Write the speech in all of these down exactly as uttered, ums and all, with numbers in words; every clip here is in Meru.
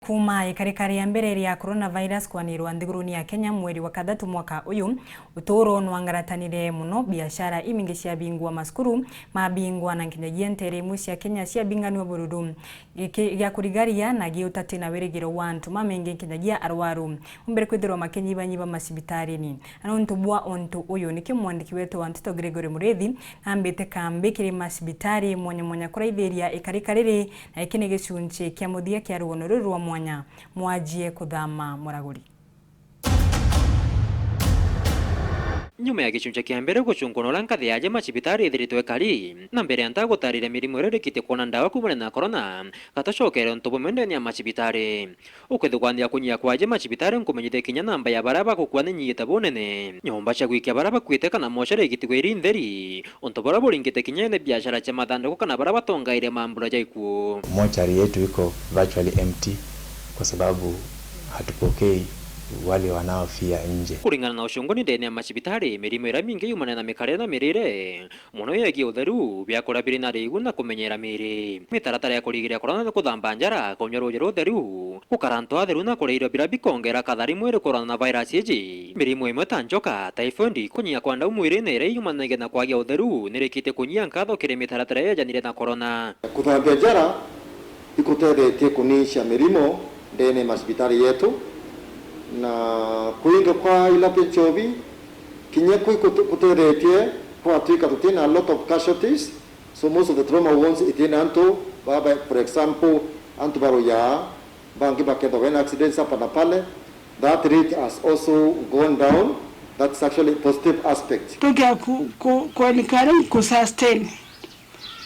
Kuuma ikarikari ya mbere ria coronavirus kwanirwa nthiguruni ya Kenya mweri wa kathatu mwaka uyu, uturo nwangaratanire mono, biashara imingi ciabingwa, macukuru mabingwa, na nkinyagia ntere imwe cia Kenya ciabinganua bururu. Giki gia kurigaria na giutati na wirigiro wa antu mamaingi, nkinyagia arwaru, umbere kwithirwa makinyibanyiba macibitarini. Na nontu bwa untu uyu, nikio mwandiki wetu wa nteto Gregory Murithi nambite kambi kiri macibitari mwanya mwanya kuraithiria ikarika riri, na iki ni gicunchi kia muthia kia rugono ruru rwa mwanya. Mwajie kuthama muraguri. Nyuma ya gicunchi kia mbere gucungwa na uria nkathi yaje macibitari ithiritwe ikari, na mbere ya nta gutarire mirimu iria irikite kwona ndawa kuumania na corona, gatucokere untu bumwe ndene ya macibitari. Ukithugania kunyia kwaje macibitari, nkumenyithia kinya namba ya baria bagukua ni nyiite bunene. Nyomba cia gwikia baria bakuite kana mochari igitigwe iri ntheri, untu buria buringite kinya ene biashara cia mathanduku kana baria batongaire mambura ja ikuo. Mochari yetu iko virtually empty kwa sababu hatupokei wale wanaofia nje. Kuringana na ucunguni ndene ya macibitari, mirimu iria mingi yumanagia na mikarire na mirire, mono yegie utheru, biakuria biri na riu na kumenyera miri. Mitaratara ya kurigiria corona ni kuthamba njara, kunywa ruuji rutheru, gukara antu atheru na kuria irio biria bikongera kathari mwiri kurwana na virus iji. Mirimu imwe ta njoka, typhoid, kunyia kwa ndau mwirine iria yumanagia na kwagia utheru, nirikite kunyia nkatho kiri mitaratara yejanire na corona. Kuthambia njara ikutethetie kunicia mirimu ndene ya macibitari yetu, na kuinga kwa ila bia nchobi kinya kwi kutu-, kutethetie kwatwika tutina a lot of casualties. So most of the trauma wounds itina antu baba, for example, antu baruyaa, bangi bakethagwa in accidents hapa na pale. That rate has also gone down. That's actually a positive aspect. Tukia ku, ku, kuenika riu ku sustain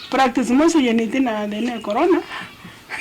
practice imwe ciujanite na thina ya corona,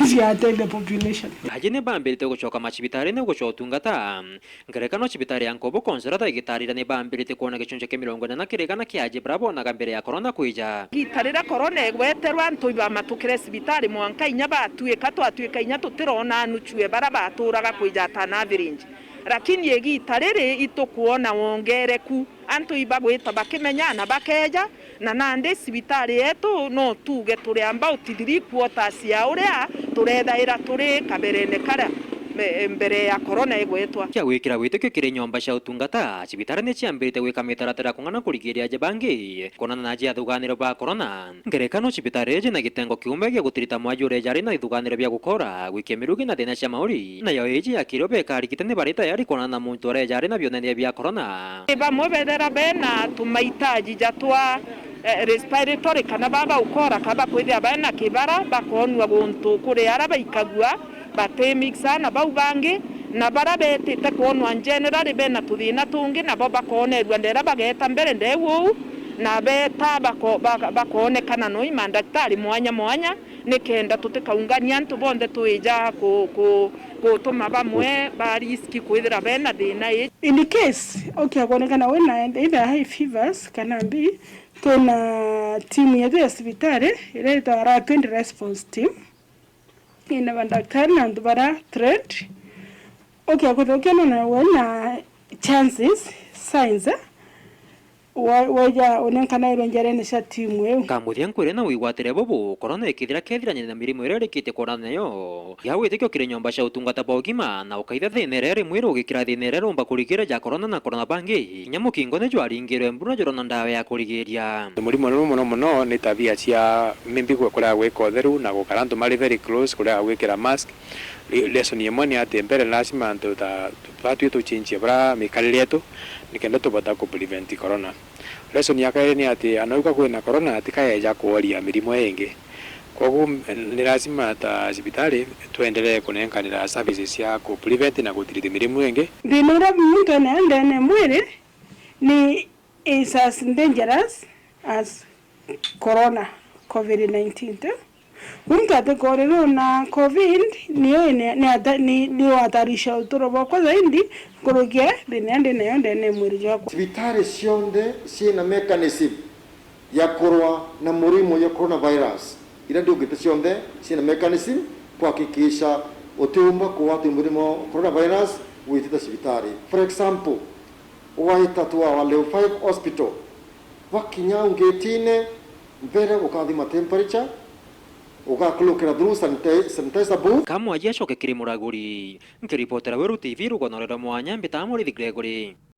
ciateithia population. Aji ni bambirite gucoka macibitarine gucwa utungata. Ngerekano, cibitari ya Nkobo Consolata igitarira ni bambirite kwona gicunchi kia mirongo ina na kiri igana kia aji baria bonaga mbere ya corona kwija. Igita riria corona igweterwa, antu ibamatukire cibitari mwanka inya batuika, twatuika inya tutirona nuchu e baria baturaga kwija at an average. Lakini igita riri itukwona wongereku. Antu ibagwita bakimenya na bakeja, na nandi cibitari yetu no tuuge turi about three quarters ya uria turethaira turi kaberene karia me-, mbere ya corona igwetwa. Kia gwikira witikio kiri nyomba cia utungata, cibitari ni ciambirite gwika mitaratara kung'ana kurigiria aja bangi kwonana na aja athuganiro ba corona. Ngerekano, cibitari iji na gitengo kiumbe gia gutirita mwaji uria jari na ithuganiro bia gukora, gwikia mirugi na thina cia mauri. Nayo iji ya kirio bekarigita ni bari tayari kwonana na muntu uria jari na bionania bia corona. Ni bamwe bethera bena tumahitaji ja twa, eh, respiratory kana baba ukora ka bakwithia bena kibara, bakonua guntu kuri ara baikagua, bati mix na bau bangi, na bara betite kwonwa generally bena tuthina tungi, nabo bakonerua ndera bageta mbere ndeu uu, na beta bako-, baka-, bakonekana no i mandaktari mwanya mwanya, nikenda tutikaungania antu bonthe twija ku-, ku-, gutuma bamwe ba risk kwithira bena thina ii. In case ukia kwonekana wina either high fevers kana mbi, twina timu yetu ya cibitari iria itagwa rapid response team. Ina mandaktari na antu baria trained. Ukia kwithirwa ukiona na wina chances, signs, eh, wa-, waija unenkanairwe njarene cia timu iu. Kamuthia nkwire na wigwatire bubu, corona ikithira kethirania na mirimu iria irikite kwonana nayo. Gia witikio kiri nyomba cia utungata bwa ugima, na ukaitha thina iria iri mwiri ugikira thina iria irumba kurigira ja corona na corona bangi. Kinya mukingo ni jwaringirwe mbura jurona ndawa ya kurigiria. Murimo ni muno muno ni tabia cia maybe ku-, kurega gwika utheru na gukara antu mari very close, kurega gwikira mask. Re-, lesson imwe ni ati mbere lazima antu ta, batwi tuchinchie bura mikarire yetu nikenda tubota ku prevent corona. Lesson ya kairi ni ati anauga kwina corona atikaeja kuoria mirimu ingi. Kwoguo ni lazima ta cibitari twendelee kunenkanira services cia ku prevent na ku treat mirimu ingi. Thina uria muntu enayo ndene mwiri ni is as dangerous as corona, covid nineteen tu. Muntu atikorirwo na covid, niyo ine-, ni ata-, ni, ni watarisha uturo bwakwa zaidi nkuruki e thina ndi nayo ndene ya mwiri jwakwa. Cibitari cionthe ciina mechanism ya kurwa na murimu ya coronavirus. Iria ndiugite cionthe ciina mechanism kuhakikisha utiumba kugwatwa murimu wa coronavirus witite cibitari. For example, waita tu wa Level five Hospital, wakinya au ngetine, mbere ukathima temperature, Ugakurukira through sanitize-, sanitizer booth. Kamwaji acoke kiri muraguri. Nkiripotera Weru T V rugano rwa mwanya, mbitaga Murithi Gregory.